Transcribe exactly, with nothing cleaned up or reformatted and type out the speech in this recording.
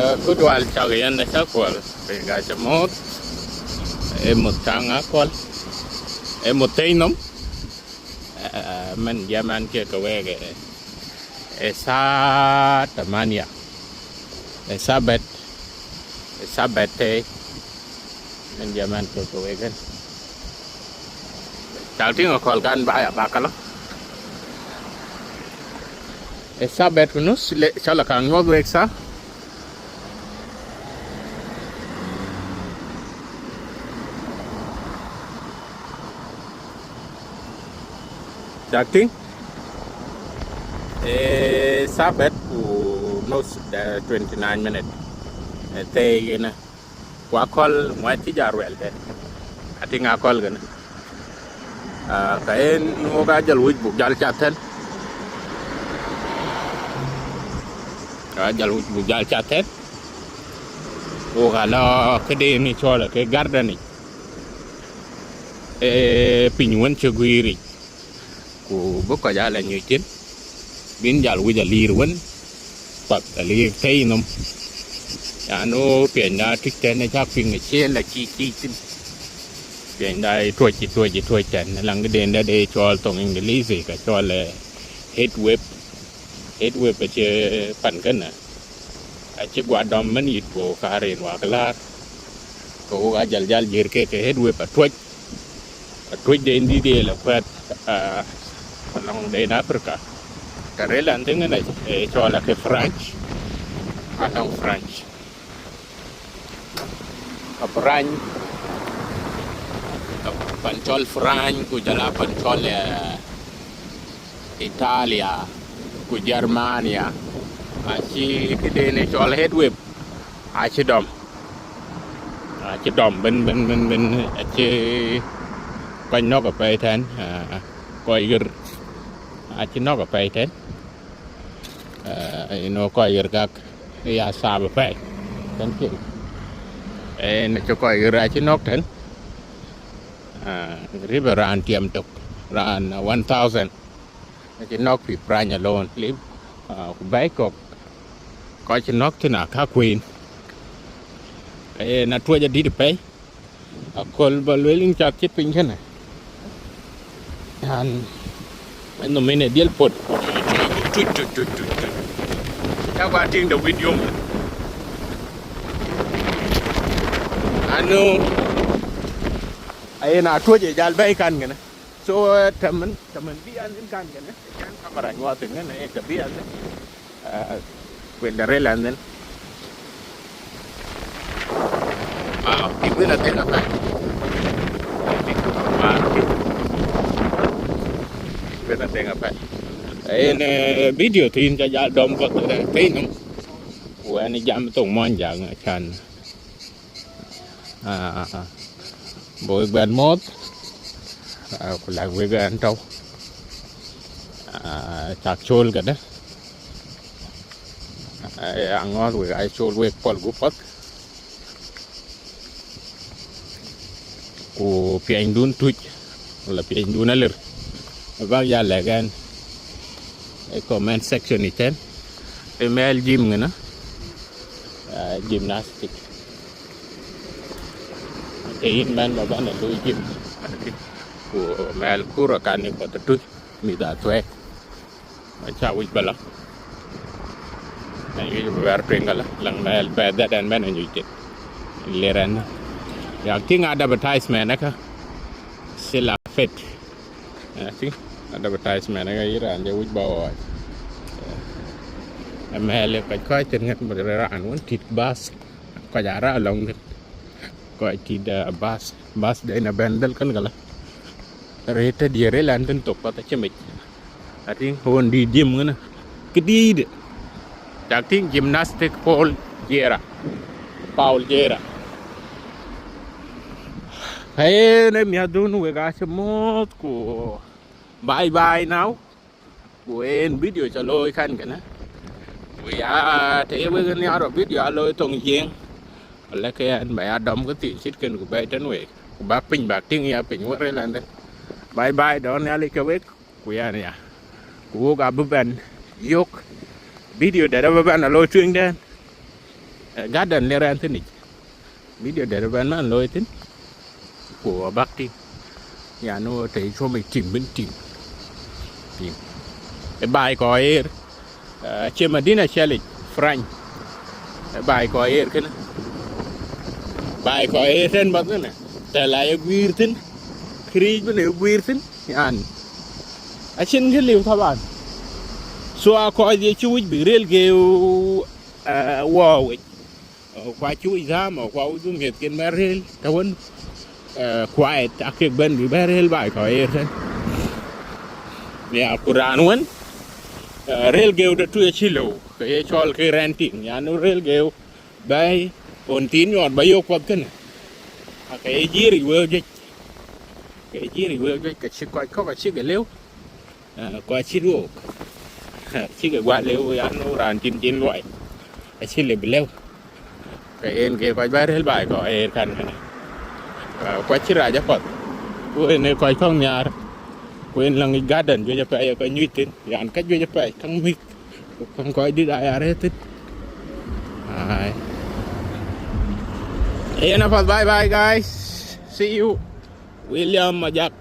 Ku dual cak yen de cak kuɔl, piny ka cï muɔ̈th, ee muth caŋ akɔl, ee muth tei nom. Eh, mɛn jam ɛn ke ke wek, eh, ee saa tamania, ee saa bɛ̈t, ee saa bɛ̈t tei, mɛn jam ɛn ke ke wek ɛn. Cak tïŋ akɔl kan ba ya ba kalɔ. Ee saa bɛ̈t ku nus, le, cɔl akaŋ nyuɔth wek saa. Cak tïŋ, ee saa bɛ̈t ku nus, eh, twenty nine minute. Eh, thëëi yen, ku akɔl ŋuɛt cï ja ruɛl tɛ̈n. Atïŋ akɔl kënë. Ah, ka yen wok ajal wïc buk jal cath tɛ̈n. Ajal wïc buk jal cath tɛ̈n. Wok alɔ këde ni cɔl ke garden yic. Ee piny wën cï guiir yic. Ku bï kɔc aa la nyuc thïn, bïn jal wïc aliir wën, path aliir tei nom. Yan, o piɛnyda tuc tɛ̈n ë cak piŋ ë cien la cï kiic thïn. Piɛnyda ë tuɔc, ë tuɔc, ë tuɔc tɛ̈n, laŋ këden dɛ̈t ë cɔɔl thoŋ English, ka cɔɔl, eh, heat wave. Heat wave acie pan kënë, acï guɔ dɔm mɛn yït, ku ka rin wak läär. Ke wok ajal jal jiër ke, ke heat wave atuɔc. Atuɔc den dït ye la kuɛth, ah, alɔŋ den Africa. Ka rel an thïŋ ënë, eh, cɔl ake French. Alɔŋ French. Ka French, ka pan cɔl French, ku jɔl a pan cɔl, eh, Italia, ku Germania. Acï këden ë cɔl heat wave, acï dɔm. Acï dɔm ben, ben, ben, ben, acï kɔc nɔ̈k apɛi tɛ̈n, ah, kɔc ɣer. Acï nɔ̈k apɛi tɛ̈n. Ah, you know, kɔc ɣer kak ya thaap apɛi. Thank you. Eh, na cï kɔc ɣer acï nɔ̈k tɛ̈n. Ah, rip raan tiɛm tök, raan, ah, one thousand. Acï nɔ̈k pï French alone, lip, ah, ku bɛ̈i kɔ̈k. Kɔc cï nɔ̈k thïn aa ka kueen. Ee, na tuɔc adït apɛi. Aköl ba lueel yïn cath cït piny kënë. An, ë nhom ënë dhiël pot. Tuc, tuc, tuc, tuc, tuc. Cak ba tïŋ de wït yom. Anu, ayen atuɔc ë jal bɛ̈i kan kënë. So, eh, tɛmën, tɛmën bï an thïn kan kënë, can kamera nyuɔɔth thïn kënë, eh, të bï an thïn. Ah, kuën de rel an thïn. Ah, bï kuën athëŋ apɛi. Ah, bï kuën athëŋ apɛi. En, eh, video thïn ca jal dɔm path, eh, thïn. Ku ɛn jam thoŋ Muɔnyjäŋ, acan. Ah, bï wek bɛn muɔ̈th, ah, ku lɛ̈k wek ɛn tɔ̈u, ah, cak cool këdë. Ah, aŋɔ̈th wek aa cool wek pɔl gup path. Ku piɛnydun tuc, wala piɛnydun alir, bäk ya lɛ̈k ɛn ë comment section ëtɛ̈n. Ë mɛɛl gym ŋënë, ah, gymnastic. Ke yïn mɛn ba bɛ̈n a lui gym, ku mɛɛl kur akan ë path tuc, mïth athuɛɛk. Aca wïc ba la. Anyuc bï bɛ̈r tueŋ kala, laŋ mɛɛl pɛɛth dɛ̈t ɛn bɛ̈n anyuc thïn. Ler ɛn. Yak tïŋ advertisement ëkä. Sila Fit. Yak tïŋ advertisement ëkä, yïn raan de wïc ba ɣɔɔc. Ë mɛɛl ë kɔc kɔc thïn ŋɛ̈t bï raan wën tït bath. Kɔc aa raan lɔŋ thïn. Kɔc tït, ah, bath. Bath den abɛ̈n dhël kën kala. Rëët tëdiɛ̈ rël ɛn thïn thok path acï mec. Atïŋ ɣön dït gym ŋënë. Këdïïtë. Cak tïŋ gymnastic Paul Jera. Paul Jera. Ka yen ë miäkdun wek acï muɔ̈th ku bye bye now. Ku en video ca looi kan kënë. Ku ya të ye wek nhiaar video a looi thoŋ Jiëëŋ. Wala ke ɛn ba ya dɔm ke thïn cït kën ku bɛ̈ɛ̈i tën week. Ku bäk piny bäk tïŋ ya piny wën rël ɛn thïn. Bye bye, dɔ̈ɔ̈r Nhialic ke wek. Ku yɛn ya. Ku wok abï bɛ̈n yök video dɛ̈t abï bɛ̈n a looi tueŋdɛn. Garden le rɛn thïn yic. Video dɛ̈t bɛn man looi thïn, ku abäk tïŋ, yan, ɣo tɛ̈ cuɔm yic tim bïn tim. Tïŋ, ë baai kɔc ɣer, acie Madina ciɛl yic, Farany. Ë baai kɔc ɣer kënë, baai kɔc ɣer tɛ̈n bath kënë, thɛl aye guiir thïn, këriëëc bïn ë guiir thïn, yan, acïn kë liu thaban. So aa kɔc ye cï wïc bïk rël geeu, wɔ wec, ku acï wïc dhääm, ku awïc bï miɛ̈thken bɛn rël tɛ̈wën, quiet, akek bɛn bï bɛn rël baai kɔc ɣer tɛ̈n. Ya, ku raan wën rël geeu tɛ̈tui acï lëu, ke ye cɔl ke renting, yan, rël geeu bɛ̈ɛ̈i ɣön thiin nyuɔɔt ba yök path kënë, ake ye jiëër yic wëëu juëc, ke ye jiëër yic wëëu juëc, ke cï kɔc kɔ̈k acïk lëu, ku acït wook, cïk guɔ lëu, yan, raan cïn cïn luɔi acï lëu bï lëu. Ke yen ke kɔc bɛn rël baai kɔc ɣer kän kënë, ku acï rac apath, ku yen ë kɔc kɔ̈k nhiaar, ku yen läŋ yic garden juëc apɛi ye kɔc nyuc thïn, yan, käjuëc apɛi, käŋ mïth, ku käŋ kɔc dït aya rëër thïn. Ai, yen apath, bye bye guys, see you. William Majak.